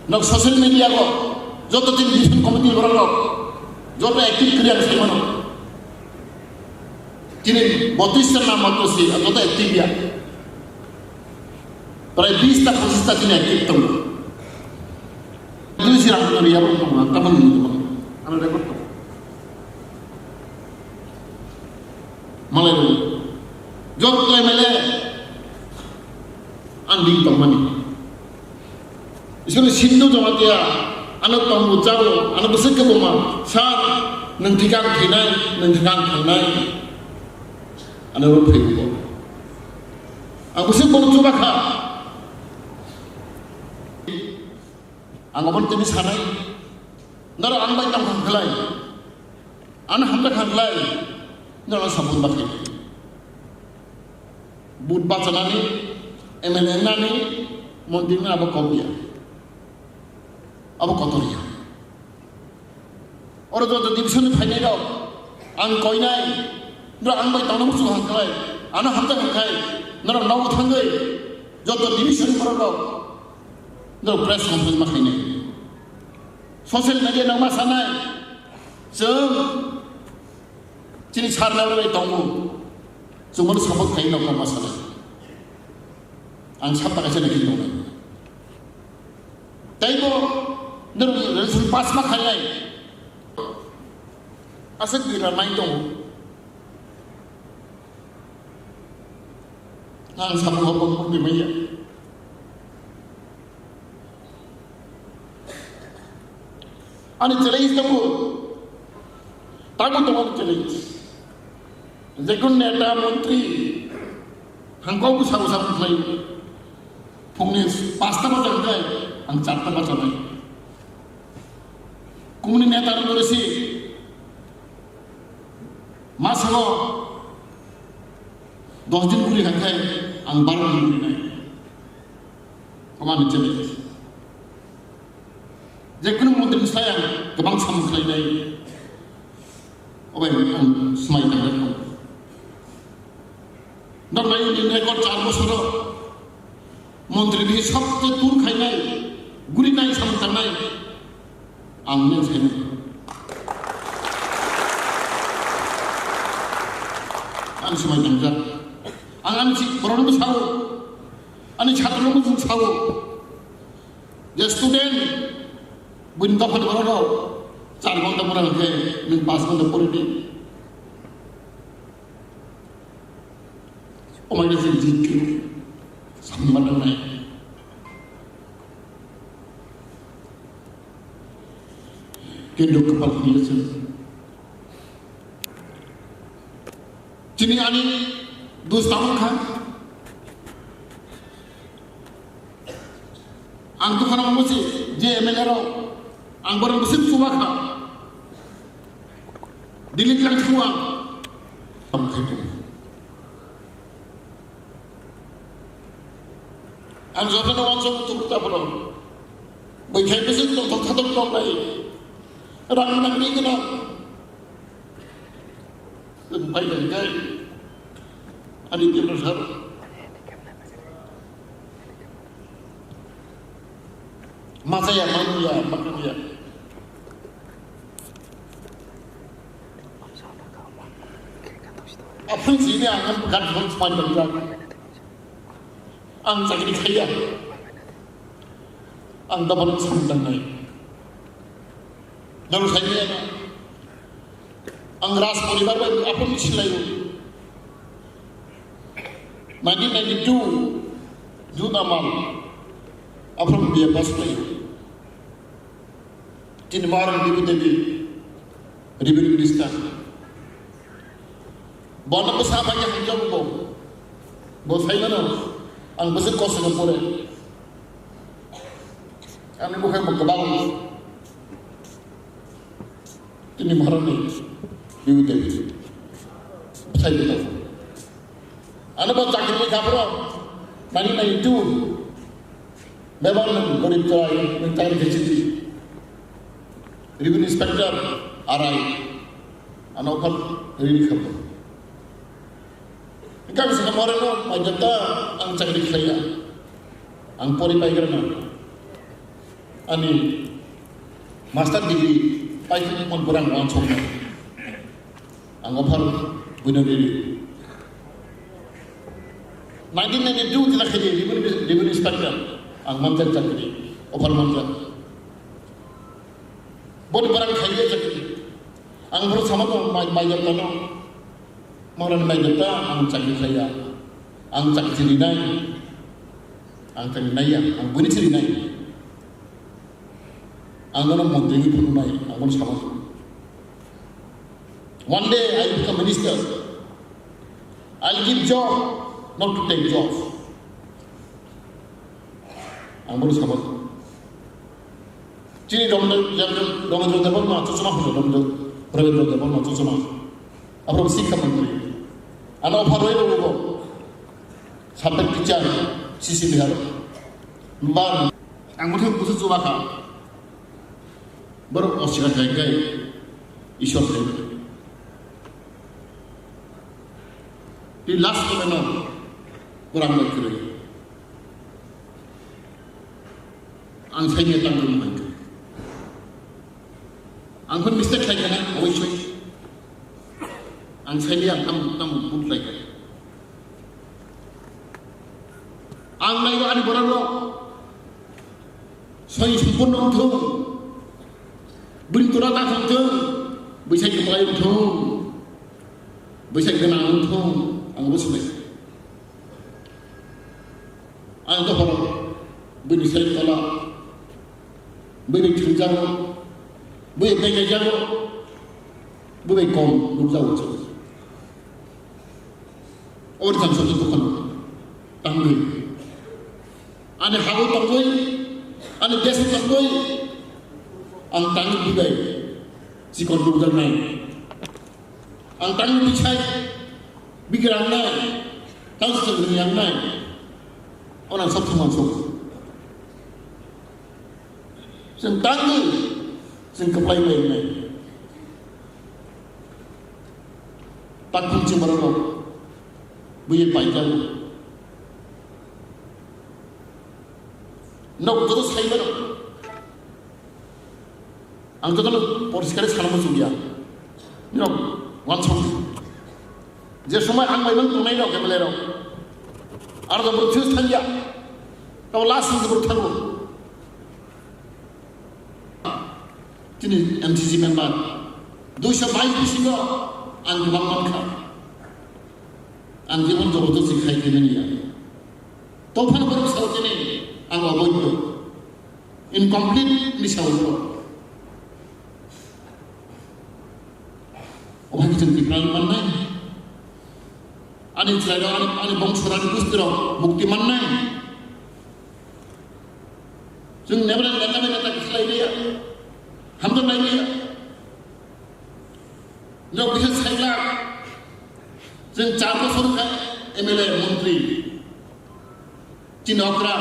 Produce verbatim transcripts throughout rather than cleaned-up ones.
Nok social media go joto tin division committee borok rok joto active kwrwi ang sai mano. Tini botris ta na matro si joto active ya. Prai bis ta pochis ta tini active tongo. Dui si rang kono riya borok tongo, ang tabang ni tongo. Ano record tongo. Malai rok. Joto M L A ang ding tongmani. Isor ni Sindhu Jamatia, ano tongbo charo, ano bwswk khe buma, sir, nwng thikang khainai, nwng thikang khainai, ano rw phaibo. Ang bwswk bono chuba kha. Ang obo tini sanai, norok ang bai tong kha khlai, ano hamjak kha khlai, norok sabun bakhai. But bachanani, M L A nani, montri nani abo kok ya. Abo kotor ya. Oro joto division ni phainai rok, ang koinai, norok ang bai tongna muchung hangkhlai, ano hamjak hangkhai, norok nogo thangwi, joto division ni borok rok, norok press conference ma khainai. Social media no ma sanai, chwng Chini sir na bai tongo. Chwng bono support khai nokha ma sana. Ang sab ta kaisa nai tongo. Taibo nung resolution pass ma khainai. Aswk bira nai tongo. Ang samung habo mukti maya. Ani challenge tongo. Tabuk tongo ani challenge. Jekun neta, montri, hangkok bwsa bwsa bwkhlai. Phungni pasta bacha hwnkhe ang charta bachanai. Kumuni neta rok resi masango dos din guri hwnkhe ang baro din guri nai. Omo ani challenge. Jekunu montri ni slai ang kwbang samung khlainai. Obai ang swmai tangnai. Nornai ni record char bosoro montri ni sabse tur khainai, guri nai samung tangnai. Ang nung saimano. Ang swmai tangjak. Ang ani si borokno sao. Ani chhatrorokno chwng sao. Je student, buini dophani borok rok char ghonta pora hwnkhe nwng panch ghonta pori di. Omaina se jikyo samma nangnai. Kendo kapal hiya se. Chini ani dus tabuk kha. Ang dukhan ang busi je M L A rok ang borok bisi chuba kha. Delete lang thua. Ang khai tu. Ang joto no wansok tu ta bro. Bai khai bisi to to khatok to bai. Rang nang ni kena. Bai bai kai. Ani tebra sar. Masa ya manu ya makan ya. Aphun sini angan pekan phun sepanjang jalan. Ang chakri khaya. Ang dapat sandang nai. Dalu saya na. Ang Raj poribar bai aphun silai. Nineteen ninety-two June amal aphun biya pass lai. Tini Maharani Bibu Devi, Revenue Minister. Bono bwsa bai hamjak bo. Bo saimano ang bwsa koso no pore. Ani bwkhai bo kwbang. Tini Maharani Bibu Devi. Bwsai bwsai. Ano bo chakri kha bro. Nani nai tu. Bebak nang gorib chai, nang chakri khe chidi. Revenue Inspector, R I. Ano phar revenue kha bro. Ikam sa kamore no, mai jata ang chakri khlaiya. Ang pori pai gra na. Ani master degree paithakmani pore ang uansuknai. Ang offer buino riri. Nineteen ninety-two tila khaidi revenue, revenue inspector. Ang manjak chakri, offer manjak. Boni borang khaidi chakri. Ang boro sama tong mai, mai jatano. Maurani mai jata ang chakri khaiya. Ang chakri rinai. Ang chakri naiya. Ang buini chiri nai. Ang bono montri ni phunuknai, ang bono sama. One day I will become minister. I'll give job, not to take job. Ang bono sama. Chini Ramendra, Ramendra, Ramendra Debbarma chosma hono Ramendra, Ramendra Debbarma chosma. Abo sikha mantri. Ano pharoi bo bo. Subject teacher, C C Bihar. Ba, ang mothe busu chuba kha. Borok osika khai khai Ishwar khai. Di last moment no kurang bai kwrwi. Ang saini tang tang hai. Ang pun mistake khai kana, oisoi. Ang saini ang tam tam but lai kai. Ang naigo ani borok rok. Soi sumpunno wngthung, bwrwi tora ta thangthung, bwsai kwplai wngthung, bwsai gwnang wngthung, ang bo swbai. Ang dophano bwrwi sai tola, bwrwi thwngjago, bwrwi bengaijago, bwrwi kom nukjago chwng. Ori thang soto dophano tangwi. Ani hago tongwi, ani desh tongwi, ang tangwi bibai chikon nukjaknai. Ang tangwi bisai bigrang nai, tang sejak yang nai. Orang sab sama sok. Sen tangwi, sen keplai bai nai. Takun chimaro no, buye pai jago. Nok joto sai mano. Ang jotono poriskar sana muchungya. Nok wansong. Je somoi ang bai mang tongnai rok, M L A rok. Ar do bro thus thangya. Tabo last ni bro thango. Chini M C C member. Duiso bais bisingo ang gubang mankha. Ang jibon joto si khai khe manya. Tophano borok sao chini ang oboidho. Incomplete ni sao borok. Obo hai chwng Tiprani mannai. Ani chwrairok, ani, ani bongsorani gustirok mukti mannai. Chwng nebra neta bai neta khlai liya. Hamjaknai liya. Nok bisa sailak. Chwng char bosor kha M L A montri. Chini okra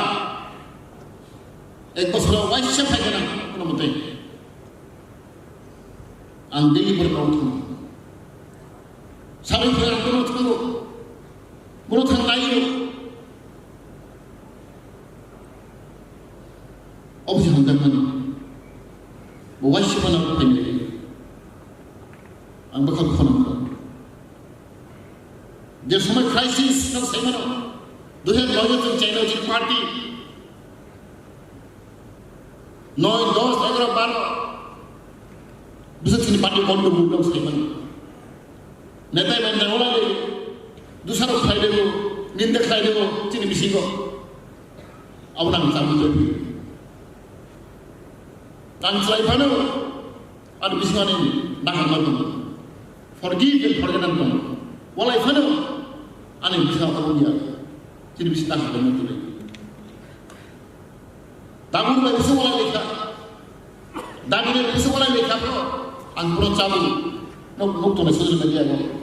ek bosoro waisa phai gana kono mote. Ang daily boro kau thang. Sabai phai ang kono thango. Boro thang laio. Obo se hamjakmani. Bo waisa phano phai nai. Ang bwkha khonam kha. Je somoi crisis no sai mano. Dui hajar noi chwng chaina chini party. Noi, dos, egaro, baro. Bisa chini party bondo mundok sai mano. Netai manda wala de. Dusaro khlai debo, ninda khlai debo, chini bisingo. Abo nang chang jabi. Nang chwlai phano. Ani bisingo ani naharma tongo. Forgive and forget ang tongo. Walai phano ani bisingo abo ya. Chini bisingo naharma tongo. Tabuk bai bisingo walai lekha. Dabi bai bisingo walai lekha bro. Ang bro chabu. Nok, nok tongo social media no.